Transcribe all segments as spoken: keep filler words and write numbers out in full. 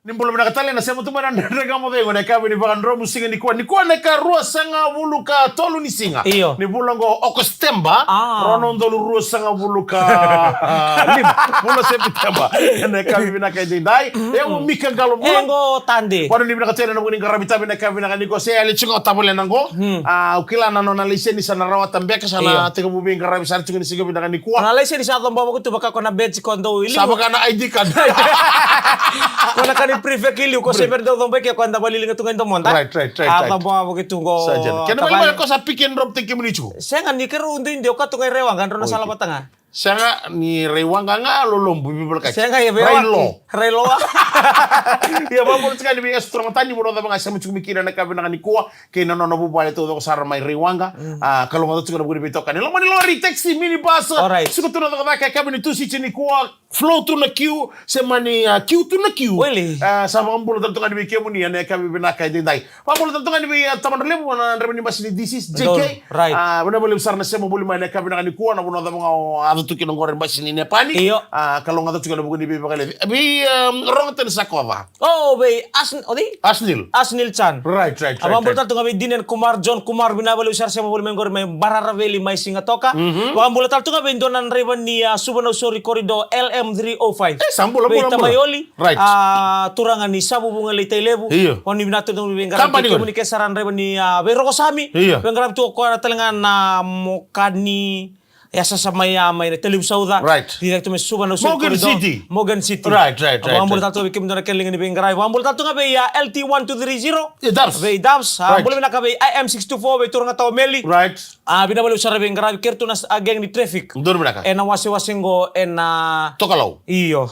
Ni bula vinaka tale, na sema tu mai na Dredre Ga Mo Cegu ena yakavi ni Vakadromu siga nikua. Nikua na ika ruasagavulu ka tolu ni siga. Io. Ni vula oqo o Okositeba. Ah. Rua na udolu ruasagavulu ka lima. Vula Sepiteba. Ena yakavi vinaka edaidai. Mm. E o Mika Qalobula. E qo Tade. Vakanuinui vinaka tale na nomuni qaravi tavi ena yakavi vinaka nikua. Se yali tiko ga tavale na qo. Hmm. Ah, au kila na nona laiseni sa na rawata beka, sa na, io, tekivu veiqaravi sara tiko ni siga vinaka nikua. Na laiseni sa coba vaka tu vaka ko na badge ko dau i liu. Sa vaka na I D card. Ko na ka ni prefect i liu, ko se bera dau coba i ke ko eda valiliga tu ga i domoda. Right, right, right, right. A coba vaka tu qo. Sa jana. Kena tavale, tavale ko sa pick and drop taki kemuni tiko. Sega, ni keirau duidui, au ka tu ga i Raiwaqa, drau na sala vata ga. Sega, ni Raiwaqa ga, Lolobu, Veivolekati. Sega, ia, Railo. Railo. Ia, vakabula tiko ga yani vei Esau Turagatani, vanua cava ga e sema tiko mai kina ena yakavi vinaka nikua, kei na nona vuvale taucoko sara mai Raiwaqa. Mm. Ah, kalougata tiko na vuku ni veitokani. Loma ni lori, taxi, minibus. Alright. Suka tu na cakacaka, yakavi ni Tusiti nikua, flow tu na queue, se mani, ah, queue tu na queue. Wele. Ah, sa vakabula tale tu ga yani vei kemuni ena yakavi vinaka edaidai. Vakabula tale tu ga yani vei, ah, Tamadra Levu, na draiva ni basi ni D Cs, J K. Right. Ah, vinaka vakalevu sara na sema voli mai ena yakavi vinaka nikua, na vanua cava ga o yaco tu kina qori, basi ni Nepani. Io. Ah, kalougata tiko na vuku ni veivakaleci. Vei, um, Rogatani Sakoca. Oh, vei Asn-, o cei? Asnil. Asnil Chan. Right, right, right, right. Ah, vakabula tale tu ga vei Dinen Kumar, John Kumar, vinaka vakalevu sara sema voli mai qori mai Bararaveli mai Sigatoka. Mhm. Vakabula tale tu ga vei dua na draiva ni, ah, Suva Nausori corridor L M three oh five. E, sa bula, bula, bula. Vei Tamaioli. Right. Ah, turaga ni Savu Vugalei Tailevu. Io. Vakanuinui vinaka tu na veiqaravi. Company kei kemuni ke sara na draiva ni, ah, vei Rokosami. Io. Veiqaravi tu o koya tale ga na Mokani. E a sasa mai, ah, mai na Tailevu Sauca. Right. Direct tu mai Suva Nausori corridor. Morgan City. Morgan City. Right, right, right, right. Vakabula tale tu ga vei kemudou na kena liga ni veiqaravi. Vakabula tale tu ga vei, ah, L T one two three zero. E, Dubs. Vei Dubs. Ah, right. Bula vinaka vei I M six two four, vei turaga Tawa Meli. Right. Ah, vinaka vakalevu sara veiqaravi, kei iratou na, ah, gang ni traffic. Donu vinaka. Ena wasewase qo, ena Tokalau. Io.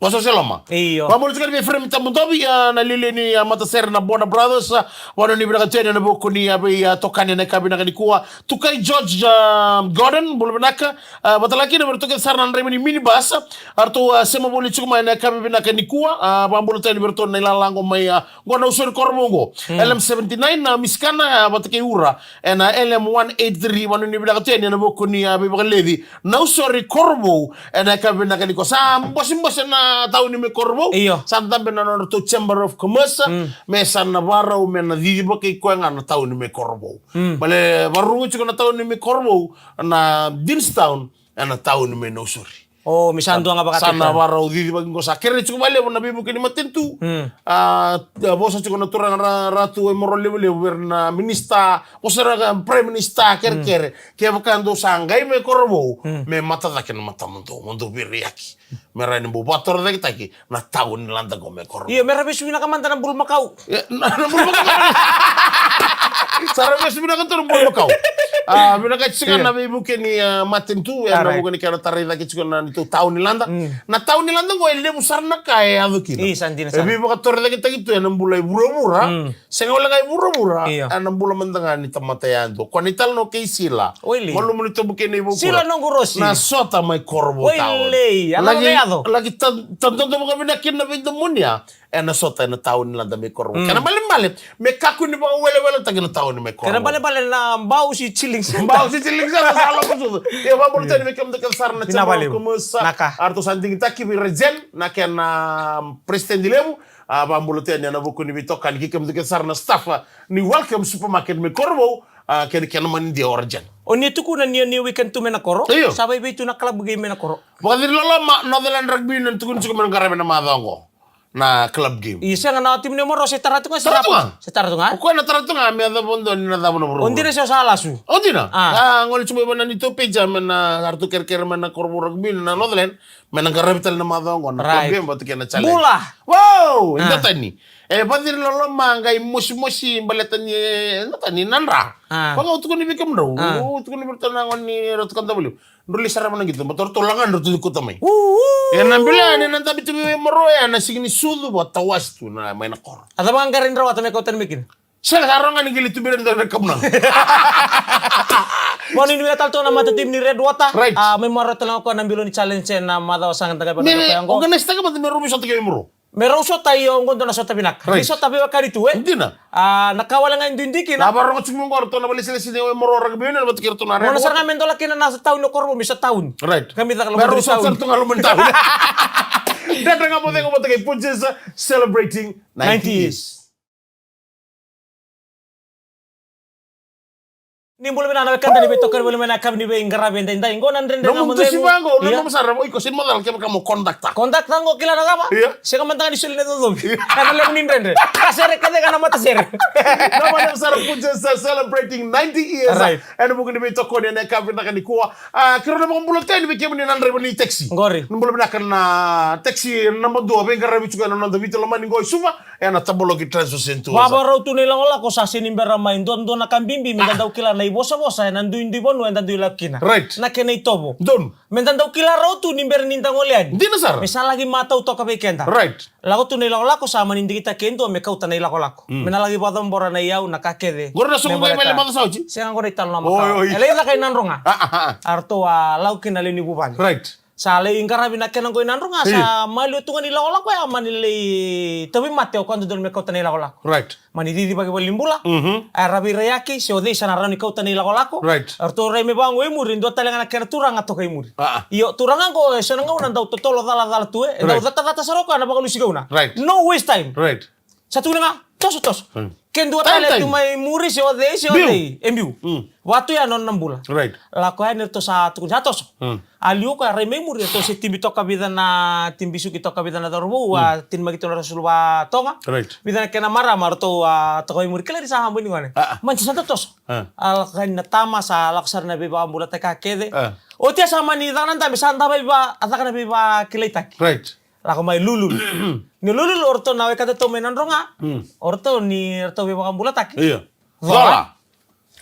Wasewase loma. Io. Vakabula tiko yani vei Frame Tabudovi, ah, na liuliu ni, ah, matasere na Bona Brothers, ah, vakanuinui vinaka tu yani ena vuku ni, ah, vei, ah, tokani ena yakavi vinaka nikua. Tukai George, ah, Gordon, bula vinaka. Ah, vata kei na vei iratou kece sara na draiva ni minibus, ah, ratou, ah, sema voli tiko mai ena yakavi vinaka nikua. Ah, vakabula tu yani vei iratou na ilala qo mai, ah, qo Nausori Korovou qo. Mm. L M seventy nine, na Misikana, ah, vata kei Ura. Ena L M one eight three, vakanuinui vinaka tu yani ena vuku ni, ah, veivakaleci. Nausori Korovou, ena yakavi vinaka nikua. Sa bosebose na tauni mai Korovou. Io. Sa dabe na nodratou Chamber of Commerce. Mm. Me sa na vakarau me na cici vakai koya ga na tauni mai Korovou. Mm. Baleta vakarurugi tiko na tauni mai Korovou, na Deanstown, ena tauni mai Nausori. O, me sa dua ga vakataki. Sa na vakarau cici vaki qo, sa kerei tiko vakalevu na veivuke ni matanitu. Mm. Ah, vosa tiko na turaga Ra-, Ratu Waimaro Levulevu vei ira na minista, vosa ira na Prime Minister, kerekere. Mm. Kevaka dou sa qai mai Korovou, mm, me mata cake na matamudou, mo dou veiraiyaki. Me rawa ni bau vakatorocaketaki na tauni lada qo mai Korovou. Io, me ra vesu vinaka mada na bulumakau. Ia, na, na bulumakau. Sa ra vesu vinaka tu na bulumakau. Ah, vinaka tiko ga na veivuke ni, ah, matanitu, ena vuku ni kena tarai cake tiko na neitou tauni lada. Mm. Na tauni lada qo e levu sara na ka e yaco kina. Io, sa dina sara. E veivakatorocaketaki tu ena bula i vuravura. Mm. Sega wale ga i vuravura. Io. Ena bula mada ga ni tamata yadua. Ko ni tale no kei Sila. Oilei. Malumu ni tobu kei na ivakura. Sila noqu rosi. Na sota mai Korovou tauni. Oilei, a laki, laki ta-, tadodo vakavinaka kina na veidomonia. Ena sota ena tauni lada mai Korovou. Mm. Kena balebale, me kakua ni vakaweleweletaki na tauni mai Korovou. Kena balebale na Bausi Chilling Center. Bausi Chilling Center, sa lako sucu. Ia, vakabula tale yani vei kemudou kece sara na Chamber of Commerce. Vinaka vakalevu. Naka. Aratou sa digitaki vei Rajen, na kena, um, president levu. Ah, vakabula tale yani ena vuku ni veitokani kei kemudou kece sara na staff, ah, ni Welcome Supermarket mai Korovou, ah, kei na kena manidia o Rajen. O ni tukuna ni, ni weekend tu mai na koro. Io. Sa vaivei tu na club game mai na koro. Vakaciri loloma, Northern Rugby Union tukuni tiko me na qaravi na macawa qo na club game. Io, sega na timi ni Moro se tara tu ga, se tara tu ga. Se tara tu ga. O koya na tara tu ga, me yacova dua ni na cava na vuravura. O dina se o sa lasu. O dina. Ah. Ah, gole tu mai vua na neitou page, ah, me na, aratou kerekere mai na Korovou Rugby Union na Northland, me na qaravi tale na macawa qo na club game vata kei na challenge. Bula. Wow, e dua tani. E, vakaciri loloma, qai mosimosi baleta ni, e, dua tani na dra. Ah. Vaka au tukuna vei kemudrau. Ah. Au tukuna vei ratou na gone ni ratou ka dau valiu. Drau lai sarava na qito, baleta ratou lagani ratou likuta mai. Ena bila ni na dabe tu vei Moro ya na sigi ni sucu, vakatawasi tu na mai na koro. A cava ga qai rawata me kau tani mai kina? Sega, sa rawa ga ni qai lai tuberi na kamunaga. Mo ni nuia tale tu na mata timi ni Red Water. Right. A, mai Moro tale ga o koya na bilo ni challenge ena macawa sa qai dabe. Me organize taka mada me rau mai sota kei Moro. Me rau sota, io, qo dua na sota vinaka. Right. Ni sota veiwekani tu, e? Dina. A, na ka wale ga e duidui kina. Na vakarorogo tiko mai qo o ratou na vakailesilesi ni Moro Rugby Union vata kei ratou na Red Water. Mo na sara ga me dola kina na tauni o Korovou me sa tauni. Right. Ka me caka loma ni tauni. Me rau sota tu ga loma ni tauni. Dredre Ga Mo Cegu vata kei Punjas celebrating ninety years. Ni bula vinaka na wekada ni veitokoni voli mai na yakavi ni veiqaravi edaidai. Qo na Dredre Ga Mo Cegu. Nomu tusi vaqo, nomu sara, iko sega ni macala kevaka mo conductor. Conductor qo kila na cava? Io. Sega mada ga ni soli na icocovi. Ka na levu ni dredre. Ka sere kece ga na matasere. Nomu sara Punjas celebrating ninety years. Right. Ena vuku ni veitokoni ena yakavi vinaka nikua. A, keirau na vakabula tale yani vei kemuni na draiva ni taxi. Qori. Ni bula vinaka na taxi naba dua, veiqaravi tiko ena noda Viti lomani qo e Suva, ena Tabaloki Transfer Center. Vavarau tu na ilakolako, sa sega ni bera mai duadua na ka bibi me da dau kila na ivosavosa ena duidui vanua eda dui lako kina. Right. Na kena itovo. Donu. Me da dau kila rawa tu ni bera ni da gole yani. Dina sara. Me sa laki matau toka vei keda. Right. Lako tu na ilakolako, sa mani digitaki e dua me kauta na ilakolako. Mm. Me na laki vakacabora na iyau, na ka kece. Qori na soqo me baleta. Vale maca sa oti? Sega, qori na italo na makawa. Oi, oi. E lai caka i Nadroga. A, a, a. A ratou a lako kina lewe ni vuvale. Right. Sa lai qaravi na kena qo i Nadroga, sa. Io. Maliwa tu ga ni lakolako ya, mani lai tauvimate o koya dodonu me kauta na ilakolako. Right. Mani cicivaki valenibula. Mhm. A ra veiraiyaki se o cei sa na rawa ni kauta na ilakolako. Right. A ratou rai mai vaqo i muri, dua tale ga na kena turaga toka i muri. A, a. Io, turaga qo e so na gauna dau totolo calacala tu, e. Right. Dau catacata sara o koya na vakalusi gauna. Right. No waste time. Right. Sa tukuna ga, toso, toso. Hmm. Ke dua tale tu mai muri se o cei, se o cei. Biu. E biu. Hmm. Vatu ya nona bula. Right. Lako yani ratou sa tukuna, sa toso. Hmm. A liu o koya, rai mai muri, ratou se tibi toka vica na, tibi suki toka vica na cauravou, a, hmm, tinimaki tu na rasulu va toga. Right. Vica na kena marama, ratou a toka mai muri, kila ni sa habo ni gone. A, a. Mani sa da toso. A. A lako yani na tama, sa lako sara na veivakabulataki ka kece. A. Oti ya sa mani caka na dabe, sa da veiva, a caka na veivakilaitaki. Right. Lako mai Lululu. Ni Lululu, o ratou na wekadatou mai Nadroga. Mm. O ratou ni ratou veivakabulataki. Io. Cola. Cola.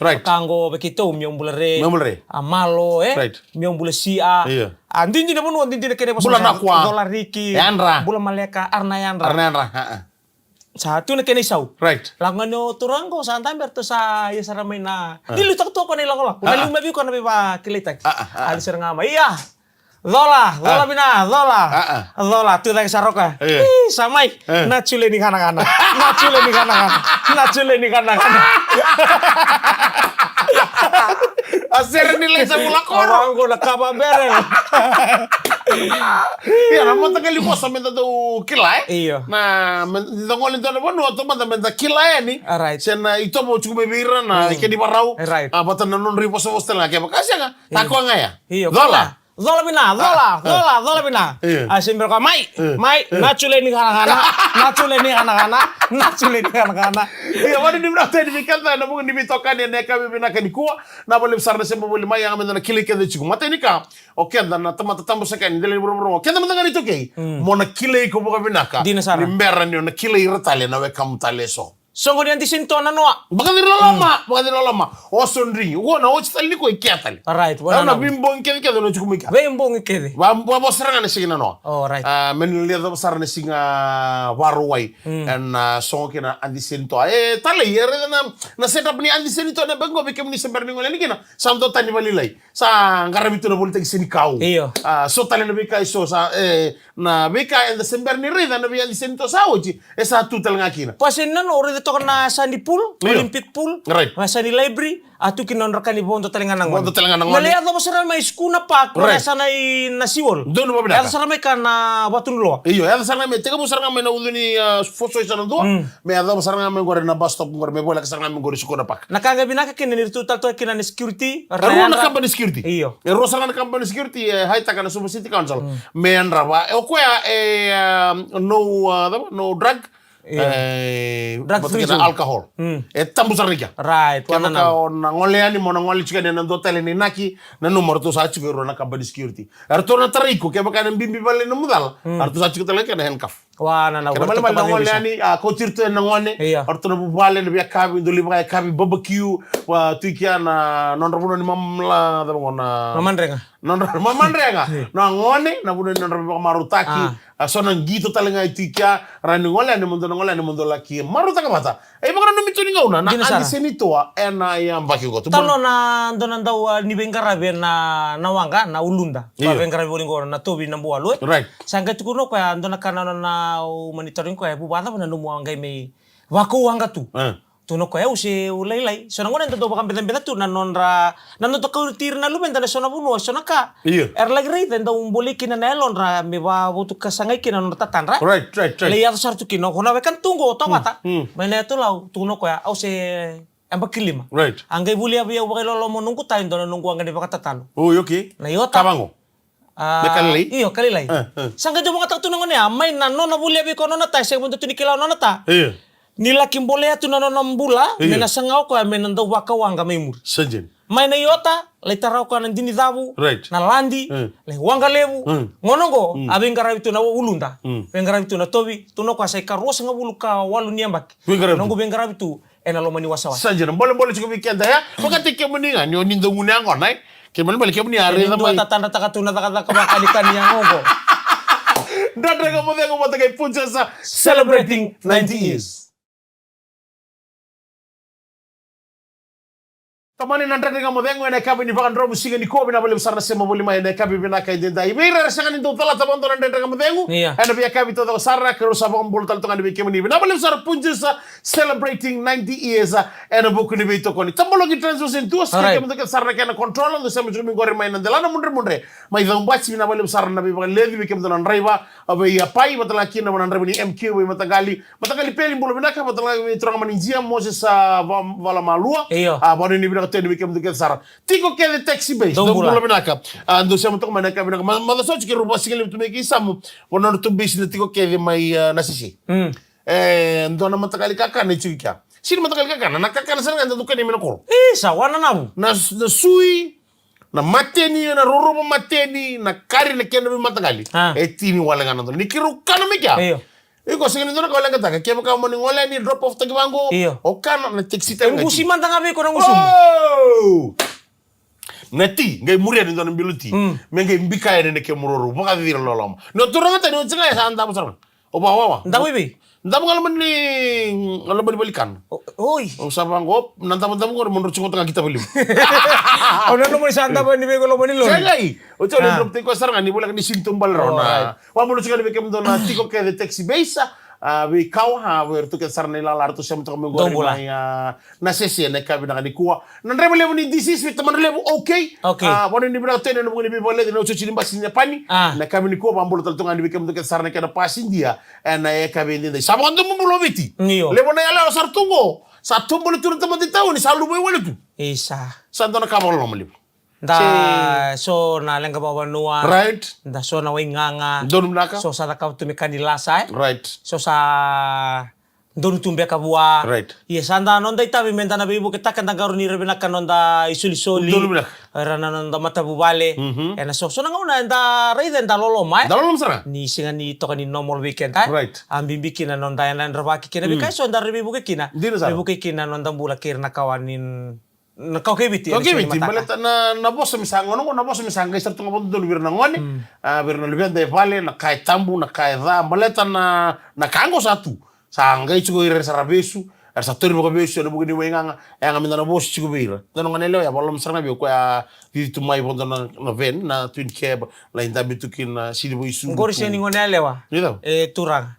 Right. Ka qo vei keitou, Miaubulare. Miaubulare. A Malo, e? Right. Miaubulasia. Io. A duidui na vanua, duidui na kena ivosavosa. Bula Nakua. Cola Riki. Yadra. Bula Maleka, Arana Yadra. Arana Yadra, a, a. Sa tu na kena isau. Right. Lako ga ni o turaga qo, sa dabe, ratou sa ia sara mai na. A. Ni liutaka tu o koya na ilakolako. A, a. Na liu mai vei koya na veivakilaitaki. A, a, a. A liu sara ga mai. Ia. Cola, cola vina, cola. A, a. Cola, tu cake sara o koya. E. Ih, sa mai. E. Na jule ni ganagana. Na jule ni ganagana. Na jule ni ganagana. A sere ni lai sa vula koro. Vaqo na kava bere. Ia, na mataqali vosa me da dau kila, e? Io. Na, me da gole dua na vanua, taumada me da kila yani. A, right. Se na itovo tiko mai vei ira na, mm, kena ivakarau. Right. A, vata na nodra ivosavosa tale ga, kevaka sega, e, ta koya ga ya. Io. Cola. Cola vina, cola, a, a, cola, cola vina. Io. A se bera o koya, mai, io, mai, io, na jule ni ganagana, na jule ni ganagana, na jule ni ganagana. Ia, vani ni vinaka tale yani vei keda ena vuku ni veitokani ena yakavi vinaka nikua. Na vakalevu sara na sema voli mai, yaga me da na kilai keda tiko. Matai ni ka, o keda na tamata tabu saka yani, dela ni vuravura, o keda mada ga na iTaukei. Mm. Mo na kilai iko vakavinaka. Dina sara. Ni bera ni o na kilai ira tale na wekamu tale eso. Soqo ni Adi Senitoa na noa. Vakaciri loloma, mm, vakaciri loloma. Oso drigi. Ua na oti tale ni ko i kea tale. Right, ua na noa. Veibogi kece kece na oti ko mai kea. Veibogi kece. Va, va, va sara ga na siga na noa. Oh, right. A, me ni lia cava sara na siga Vakarauwai. Mm. Ena, a, soqo kina Adi Senitoa. E, talei, e raica na, na setup ni Adi Senitoa na baqo vei kemuni se bera ni gole yani kina. Sa dua tani valilai. Sa qaravi tu na volitaki senikau. Io. A, so tale na veika e so sa, e, na veika eda se bera ni raica na vei Adi Senitoa sa oti, e sa tu tale ga kina. Koya se ni nanu, o raica toka na yasa ni pool, io, Olympic pool, right, na yasa ni library, a tu kina nodra ka ni vodo tale ga na gone. Vodo tale ga na gone. Na lai yacova sara mai Sukuna Park, right, na yasa na i na seawall. Donu vavinaka. Yaco sara mai ka na vatu ni loa. Io, yaco sara ga mai, tekivu sara ga mai na ucu ni, a, foso i sa na dua. Mm. Me yacova sara ga mai qori na bus stop qori, me voleka sara ga mai qori Sukuna Park. Na ka ga vinaka kina ni ratou tale toka kina na security. E rua na company security. Io. E rua sara ga na company security, e hire-taka na Suva City Council. Mm. Me yadrava. E o koya, e, um, no, uh, cava? No drug. Io. E, drug free zone. Alcohol. Mm. E tabu sara ni kea. Right. Kevaka o na gole yani, mo na gole tiko yani ena dua tale na inaki, nanuma ratou sa tiko e rua na company security. Eratou na tarai iko, kevaka ena bibi vale na mucala, mm, eratou sa tiko tale ga kei na handcuff. Ua na, na, kena malemale na gole yani, a, kauti iratou yani na gone, io, eratou na vuvale, na veiyakavi, dau lai vakayakavi, barbecue, va, tu i kea na nodra vanua ni mamala, cava qo na mamadrega. Nodra mamadrega. Io. Na gone, na vanua ni nodra veivakamarautaki, a, a, so na qito tale ga e tu i kea, ra ni gole yani, mo dou na gole yani, mo dou laki marautaka vata. E vakananumi tu ni gauna na Adi Senitoa ena yabaki qo. Talanoa na dua na dau, a, ni veiqaravi ena, na waqa, na Uluda. Io. Veiqaravi voli qo na Tovi Nabualu, e? Right. Sa qai tukuna o koya, dua na ka na, na, na, au mani tarogi koya, e vu vakacava na nomu a qai mai vakau waqa tu. E. Tukuna o koya, au se u lailai. So na gauna eda dau vakabecabeca tu na nodra, na nodra kauti ira na luveda na so na vanua, so na ka. Io. Era laki raica e dau bolei kina na yalodra me vakavotukasagai kina na nodra tatadra. Right, right, right. Lai yaco sara tu kina, o na wekana tu qo, o Tovata. Mm, mm. Mai na yatu Lau, tukuna o koya, au se yabaki lima. Right. A qai volia vei au vakailoloma o noqu ta e dua na noqu waqa ni vakatatalo. Oi, okay. Na iota. Ka vaqo. Ah, me ka lailai? Io, ka lailai. Eh, eh. Sa qai dau vakayagataka tu na gone ya, mai na nona volia vei koya nona ta, e sega mada tu ni kila o nona ta. Io. Ni laki bolea tu na nona bula, io, me na saga o koya me na dau vakawaqa mai muri. Sa dina. Mai na iota, lai tara o koya na dini cavu, right, na ladi, eh, lai waqa levu. Eh. Gauna oqo, mm, a veiqaravi tu na uluda. Mm. Veiqaravi tu na tovi, tukuna o koya sa ikaruasagavulu ka walu ni yabaki. Veiqaravi tu. Noqu veiqaravi tu, ena loma ni wasawasa. Sa dina, bolebole tiko vei keda ya. Vakataki kemuni ga, ni o ni dau gunu yaqona, e? Kemuni bale kemuni a raica mai. Tatadrataka tu na cakacaka vakanikani ya qo. Dredre Ga Mo Cegu vata kei Punjas, celebrating ninety years. Tomani na Dredre Ga Mo Cegu ena yakavi ni vakadromu siga nikua, vinaka vakalevu sara na sema voli mai ena yakavi vinaka edaidai. Vei ira era sega ni dau calata vakadua na Dredre Ga Mo Cegu, io, ena veiyakavi taucoko sara, keirau sa vakabula tale tu ga yani vei kemuni. Vinaka vakalevu sara Punjas, celebrating ninety years, ah, ena vuku ni veitokoni. Tabaloki Transmission Tours, alright, kei kemudou kece sara na kena controller, dou sema tiko mai qori mai na delana mudremudre mai Caubasi. Vinaka vakalevu sara na veivakaleci vei kemudou na draiva, ah, vei Apai, vata ga kina na draiva ni M Q vei Mataqali, Mataqali Peli, bula vinaka, vata ga vei turaga mai Nigeria, Moses, ah, Va-, Valamalua. Io. Ah, vakanuinui vinaka tu yani vei kemudou kece sara. Tiko Kece Taxi Base, dou bula vinaka. Ah, dou sema toka mai na yakavi vinaka. Ma-, macawa sa oti keirau vakasigalevu tu mai Keisamu, vanua ratou base na Tiko Kece mai, ah, Nasese. Mm. E dua na mataqali kakana e tiko i kea. Sega ni mataqali kakana, na kakana sara ga eda dau kania mai na koro. Isa, wa na navu. Na, na sui, na mateni, na rorovo mateni, na kari, na kena veimataqali. Ah. E tini wale ga na dua. Ni keirau kana mai kea. Io. Iko sega ni dua na ka o leqataka, kevaka mo ni gole yani drop off taki vaqo. Io. O kana na taxi tale ga. Gusi mada ga vei iko na gusumu. Oh! Na ti, qai muria ni dua na bilo ti. Mm. Me qai bika yani na kemu roro, vakacira loloma. Na turaga tani oti ga e sa davo sara ga. O va, va, va. Davo i vei? Davo ga loma ni, loma ni valikana. O, oi. O sa vaqo, na davodavu qori mo drau tiko ga ki tavalima. O na loma ni sa davo ni vei ko loma ni lori. Segai. O tiko ni drop tiko sara ga ni voleka ni sini tu bale rau na. Alright. Vakabula tiko yani vei kemudou na Tiko Kece Taxi Base, ah, vei Kawa, ah, vei ratou kece sara na ilala ratou sema toka mai qori mai, ah, Nasese ena yakavi vinaka nikua. Na draiva levu ni D C S vei tamana levu, okay. Okay. Ah, vakanuinui vinaka tu yani ena vuku ni veivakaleci na otioti ni basi ni Japani. Ah. Na yakavi nikua, vakabula tale tu ga yani vei kemudou kece sara na kena pasidia ena yakavi edaidai. Sa vakadomobula o Viti. Io. Levu na iyaloyalo sa ra tu qo. Sa tu bula tu na tamata i tauni, sa luvai wale tu. Isa. Sa dua na ka vakaloloma levu. Da so na leqa vakavanua. Right. Da so na waigaga. Donu vinaka. So sa cakava tu me ka ni lasa, e? Right. So sa donu tu beka vua. Right. Ia sa da noda itavi me da na veivuketaka, da qarauni ira vinaka noda isolisoli. Donu vinaka. Era na noda matavuvale. Mhm. Ena so, so na gauna eda raica eda loloma, e? Da loloma sara. Ni sega ni toka ni normal vei keda, e? Right. A bibi kina noda yadra, yadravaki kina. Mm. Veika eso eda veivuke kina. Dina sara. Veivuke kina noda bula kei ira na kawa ni Na kawa kei Viti, kawa kei Viti, baleta na, na vosa me sa gone qo, na vosa me sa qai sara tu ga vakadodonu vei ira na gone, mm, a, vei ira na luveda e vale, na ka e tabu, na ka e ca, baleta na, na ka qo sa tu. Sa qai tiko ira era sa ra vesu, era sa tauri vakavesu ena vuku ni waigaga, e yaga me da na vosa tiko vei ira. Dua na gone yalewa ya, vakaloloma sara ga vei au, koya a cici tu mai vakadua na, na van, na twin cab, lai dabe tu kina na siliva i suqu. Qori sega ni gone yalewa. Ni cava? E turaga.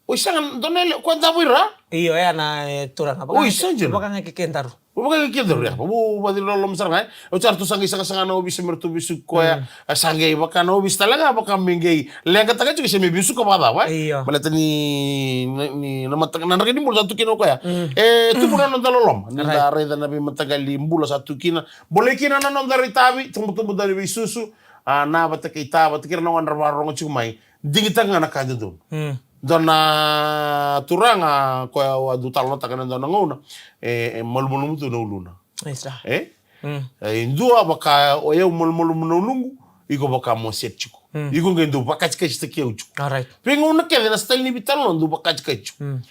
Oi, sega, dua na yalewa, koya davo ira? Io, ya na, e, turaga. Oi, sa dina. Vaka ga ke, kedaru. Vaka ga ke kedaru, ya. Vou, vou, vou, loloma sara ga, e. Oti ya ratou sa qai saqasaqa na ovisa me ratou vesuki koya. Mm. A sa qai vaka na ovisa tale ga, vaka me qai leqataka tiko se me vesuka vakacava, e. Io. Baleta ni, ni, ni, na mata, na draki ni bula sa tu kina o koya. Mm. E, tu bula na noda loloma. Ni da raica na veimataqali bula sa tu kina. Bolei kina na noda itavi, tubutubu dau ni veisusu. A, na vata kei ta, vata kei ira na gone era vakarorogo tiko mai. Digitaka ga na ka e dodonu. Mm. Dua na turaga koya au a dau talanoataka ena dua na gauna, e, e malumalumu tu na uluna. Isa. E? Mm. E dua vaka o yau malumalumu na uluqu, iko vaka mo set tiko. Mm. Iko qai dau vakatikatikataki au tiko. Alright. Veigauna kece na style ni veitalanoa dau vakatikatikati tiko. Mm.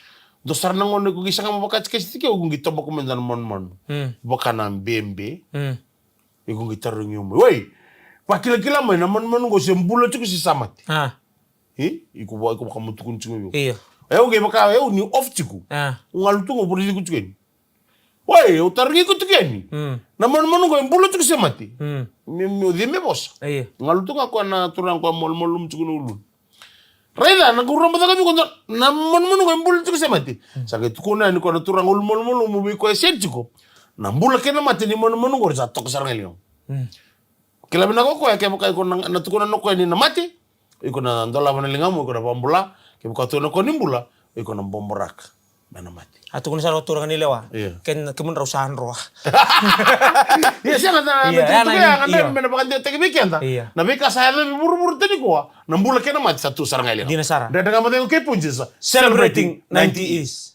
Dua sara na gauna iko qai saga mo vakatikatikataki au, iko qai toboka mai dua na manumanu. Mm. Vaka na bebe. Mm. Iko qai tarogi au mai. Oi, vakilakila mai, na manumanu qo se bula tiko se sa mate? A. I? Iko va, iko vaka mo tukuna tiko vei au. Io. E, au qai vaka, e, au ni off tiko. A. Au galu tu qo, au vurici iko tiko yani. Oi, au tarogi iko tiko yani. Mm. Na manumanu qo e bula tiko se mate? Mm. Me, me, o cei me vosa? Io. Galu tu ga koya na turaga koya malumalumu tiko na uluna. Raica, na qu raba caka vei iko na manumanu qo e bula tiko se mate. Sa qai tukuna yani ko na turaga ulu malumalumu vei koya e sere tiko. Na bula kei na mate ni manumanu qori sa toka sara ga i ligamu. Kila vinaka o koya kevaka iko na, na tukuna o koya ni na mate, iko na dolava na ligamu, iko na vakabula, kevaka tukuna o koya ni bula, iko na boboraka. Me na mate. A tukuna sara o turaga ni lewa. Ia. Ken, kemudrau sa droa. Ia, sega na, ia, na tukutuku ya, na, ia, me na vakadewataki vei keda. Ia. Na veika sa yacovi vuravura tani koa, na bula kei na mate sa tu sara ga i ligamu. Dina sara. Dredre Ga Mo Cegu kei Punjas. Celebrating ninety years.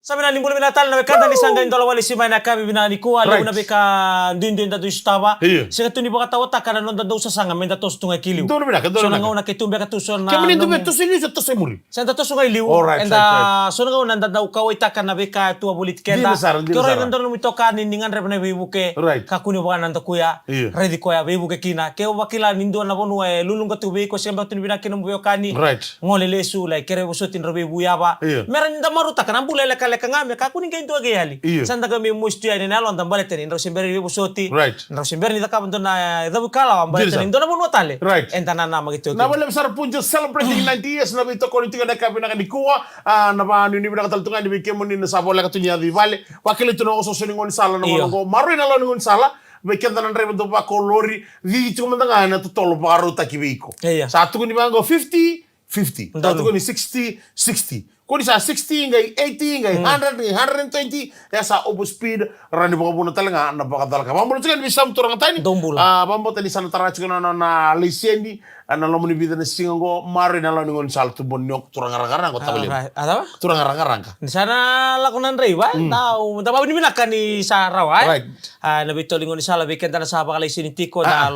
Sa vinaka ni bula vinaka tale na wekada ni sa qai dola wale si mai na yakavi vinaka nikua, levu na veika duidui da dui sotava. Io. Sega tu ni vakatawataka na noda dau sasaga me da toso tu ga ki liu. Donu vinaka, donu vinaka. So na gauna ke tu beka tu so na... Kemuni dau me toso i liu se toso i muri? Sa da toso ga i liu. All right, eda, right, right. So na gauna da dau kauwaitaka na veika e tu a voliti keda. Dina sara, dina sara. Ke o raica dua na nomu itokani ni gadreva na veivuke. Right. Kakua ni vaka na dakuya. Io. Raici koya veivuke kina. Ke o vakila ni dua na vanua e luluqa tu vei iko, sega beka tu ni vinaka kina nomu veiwekani. Right. Gole lesu, lai kere vosoti drau veivuyava. Io. Me rawa ni da marautaka na bula e lekaleka ga, me kakua ni qai dua qai yali. Io. Sa da qai mai mosi tu yani na yaloda baleta ni drau se bera ni veivosoti. Right. Drau se bera ni cakava dua na, e, cavu ikalawa baleta ni dua na vanua tale. Right. Eda nanamaki tu. Na vale sara Punjas celebrating ninety years, na veitokoni tiko na yakavi vinaka nikua, a, na vanuinui vinaka tale tu ga yani vei kemuni na sa voleka tu ni yaco i vale. Vakilai tu na osooso ni gaunisala na gauna qo. Maroroi na lawa ni gaunisala. Vei keda na draiva dau vakolori, cici tiko mada ga ena totolo vakarautaki vei iko. Ia. Sa tukuni vaqo fifty, fifty. Sa tukuni sixty, sixty. Ko ni sa sixty, qai eighty, qai hundred, qai hundred and twenty, e sa overspeed, rawa ni vakavuna tale ga na vakacalaka. Vakabula tiko yani vei Sam turaga tani. Dou bula. A, vakabauta ni sa na tara tiko na, na, na laiseni, a, na loma ni vica na siga qo, maroroi na lawa ni gaunisala, tubu ni o turaga raqaraqa, o tavali. Right. A cava? Turaga raqaraqa. Ni sa na lako na draiva, da, da vakavinavinaka ni sa rawa, e? Right. A, na veitolo ni gaunisala vei keda na sa vakalaiseni tiko, na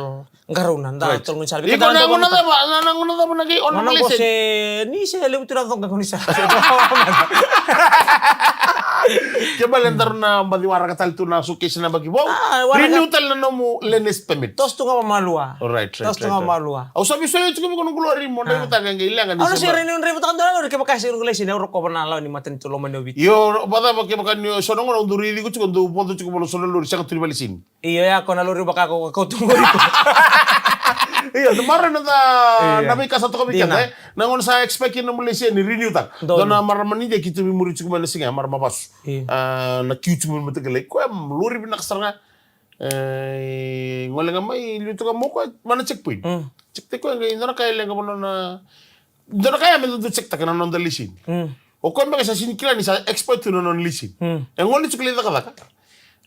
qarauna, da tolo gaunisala. Iko na gauna cava, na, na gauna cava na qai o na laiseni? Se, ni se levu tu na coqa gaunisala. Ke bale daru na baci waraka tale tu na suitcase na baki vou. A, waraka. Renew tale na nomu learner's permit. Toso tu ga vamalua. All right, right, right, right. Toso tu ga vamalua. Au sa veisoliyau tiko vei iko na qu lori mo draivataka qai leqa ni se bera. Au na se renew draivataka dua na lori kevaka e sega ni noqu laiseni, au rokova na lawa ni matanitu lomani o Viti. Io, vacava kevaka ni so na gauna au dau raici iko tiko, dau vodo tiko vua na so na lori sega tu ni valeniseni. Io, ya ko na lori vaka ko, ko tu qori ko. Io, na maroroi na, na veika sa toka vei keda, e. Na gauna sa expire kina nomu laiseni, renew taka. Dua na marama ni deki tu vei muri tiko mai na siga, marama vasu. Io. A, na kiu tiko mai mataqali. Koya lori vinaka sara ga. E, gole ga mai, liu tu ga mai o koya, mai na checkpoint. Check taki koya qai, dua na ka e leqa vua na, dua na ka ya me dau check taka na noda laiseni. O koya beka sa sini kila ni sa expire tu na nona laiseni. E gole tiko lai cakacaka.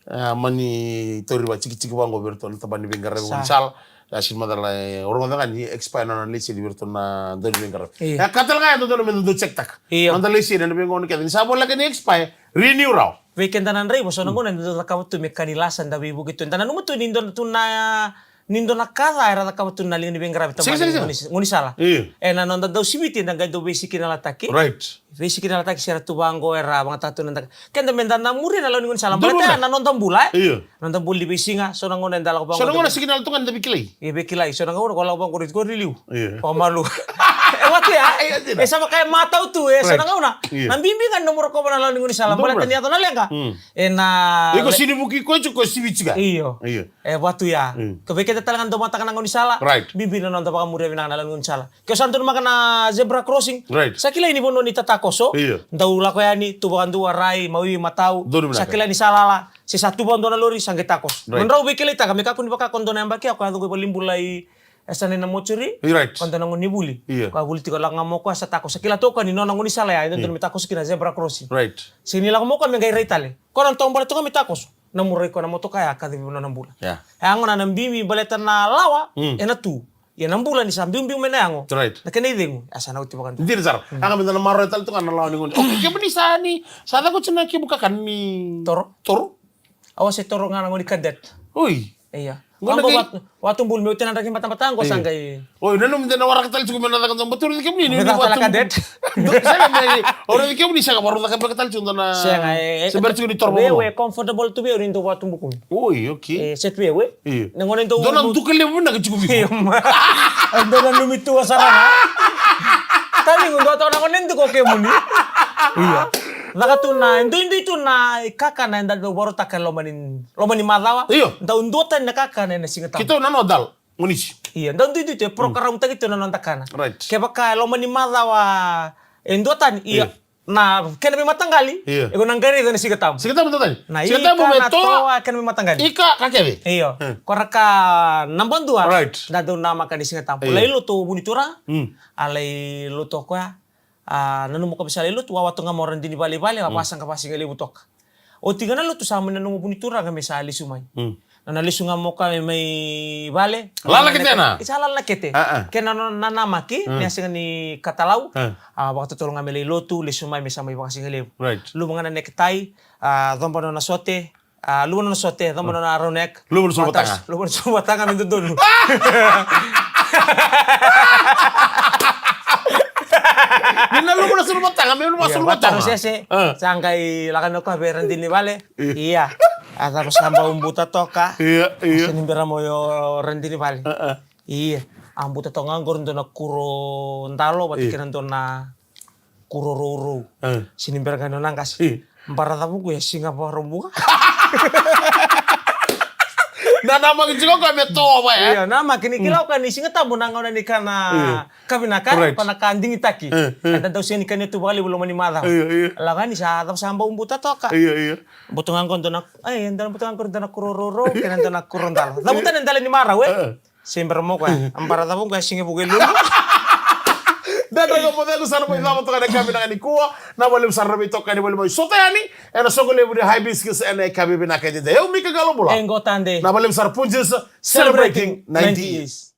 A, mani tauri vakatikitiki vaqo vei iratou na tabana ni veiqaravi gaunisala. Sa sini macala, e, o rogoca ga ni expire na nona laiseni vei iratou na dau ni veiqaravi. Io. E, ka tale ga ya dodonu me dau check taka. Io. Noda laiseni ena veigauna kece ni sa voleka ni expire, renew rawa. Vei keda na draiva, so na gauna eda dau cakava tu me ka ni lasa, da veivuke tu. Eda nanuma tu ni dua tu na, ni dua na ka ca era cakava tu na liga ni veiqaravi tabana ni gaunisala. Io. Ena noda dau siviti, eda qai dau veisikinalaitaki. Right. Veisikinalaitaki se ra tu vaqo era vakayagataka tu na daka. Keda me da na muria na lawa ni gaunisala. Baleta na noda bula, e? Io. Noda bula ni veisiga, so na gauna eda lako vaqo. So na gauna sikinala tu ga ni da veikilai. E veikilai, so na gauna ko lako vaqo, ko riliu. Io. O malu. E watu ya. E sa vaka e matau tu, e so na gauna. Io. Na bibi ga ni nomu rokova na lawa ni gaunisala. Baleta ni yaco na leqa. Ena iko sini vuki koya tiko, ko siviti ga. Io. Io. E vatu ya. Ko vei keda tale ga dau mataka na gaunisala. Right. Bibi na noda vakamuria vinaka na lawa ni gaunisala. Ke o sa donumaka na zebra crossing. Right. Sa kilai ni vanua ni tatakoso. Io. Dau lako yani, tu vakadua, rai, mawi, matau. Donu vinaka. Sa kilai ni sa lala, se sa tu vakadua na lori, sa qai takoso. Right. Mo drau veikilaitaka, me kakua ni vaka ko dua na yabaki ya ko yaco qo i valenibula i, e sa na i na mortuary. Right. Ko dua na gone ni vuli. Io. Ko a vuli tiko, lako ga mai o koya sa takoso. Sa kila tu o koya ni nona gaunisala ya, e dodonu me takoso kina zebra crossing. Right. Sega ni lako mai o koya me qai rai tale. Ko na taubale tu ga me takoso. Na murai koya na motoka ya, kacivi vanua na bula. Yeah. E a gona na bibi baleta na lawa, ena tu. Ia na bula ni sa biubiu mai na yago. Right. Na kena icegu, a sa na oti vakadua. Dina sara. A ga me da na maroroya tale tu ga na lawa ni gone. Okay, kemuni sa ni, sa caka oti na kemu kakana ni toro? Toro? Au a se toro ga na gone ni cadet. Oi. Ia. Gone vaqo, Vatubulu, meu tena draki batabata qo sa qai. Oi, nanumi de na waraka tale tiko me na caka dua, batu raici kemuni ni Vatubulu. Sega me, o raici kemuni sega, varau caka beka tale tiko dua na. Sega, e, se bera tiko ni toro. Wewe, comfortable tu vei au ni dau Vatubulu kumi. Oi, okay. E, se tu wewe. Io. Na gone dau. Dua na duka levu vinaka tiko vei iko. Io, ma. Dua na numi tu sara ga. Taligu dua toka na gone duka o kemuni. Io. Caka tu na, duidui tu na kakana eda dau varautaka e loma ni, loma ni macawa. Io. Dau duatani na kakana ena siga tabu. Keitou na noda. Gonisi. Ia, dau duiduitu e program taki tu na noda kana. Right. Kevaka e loma ni macawa e dua tani, ia. Ia. Na kena veimataqali, ia, e ko na qai raica na Siga Tabu. Siga Tabu dua tani. Na Siga Tabu ika, me na toa, toa, kena veimataqali. Ika, ka kece. Io. Hmm. Ko ra ka naba dua. Right. Da dau namaka ni Siga Tabu. Ia. Lai lotu o Vunitura. Hmm. A lai lotu o koya. A, nanuma o koya me sa lai lotu, wawa tu ga mai o Radini vale i vale, a, mm, vasaqa vasigalevu toka. Oti ga na lotu sa mai nanuma o Vunituraga me sa lesu mai. Mm. Na, na lesu ga mai o koya mai vale. Lala na kete na? Sa lala na kete. A, a. Kena nona nanamaki, mm, ni a sega ni katalau. A. A, vakatotolo ga me lai lotu, lesu mai me sa mai vakasigalevu. Right. Luva ga na neketai, a, coba nona sote, a, luva nona sote, coba nona round neck. Luva na suluvataga. Luva na suluvataga me dodonu. Ni na luva na suluvataga, me luva na suluvataga. Ia, vataro sese. A. Sa qai lako mai o koya vei Radini vale. Ia. Ia. A cava sa bau buta toka. Ia, ia. Sega ni bera mai o Radini vale. A, a. Ia. A buta toka ga qori dua na kuro dalo, vata, ia, kei na dua na kuro rourou. E. Sega ni bera ga ni nona qase. E. Bara cava qo e siga Vakaraubuka. Na namaki tiko o koya me toa, e? Io, namaki ni kila o koya ni Siga Tabu na gauna ni kana, e, ka vinaka, right, ka na ka digitaki. E, e. Eda dau sega ni kania tu vakalevu loma ni macawa. Io, io. Lako yani sa cava sa bau buta toka. Io, io. Buta ga qo dua na, e, dua na buta ga qo dua na kuro rourou, kei na dua na kuro dalo. Cavuta na dela ni marau, e? E, e. Se bera mai o koya, a bara cava qo e siga Vukelulu. Dredre Ga Mo Cegu sa na mai cava toka ena yakavi vinaka nikua. Na vakalevu sara na veitokani, vakalevu mai sota yani ena soqo levu ni Hibiscus ena yakavi vinaka edaidai. Au Mika Qalobula. E qo Tade. Na vakalevu sara Punjas, celebrating ninety years.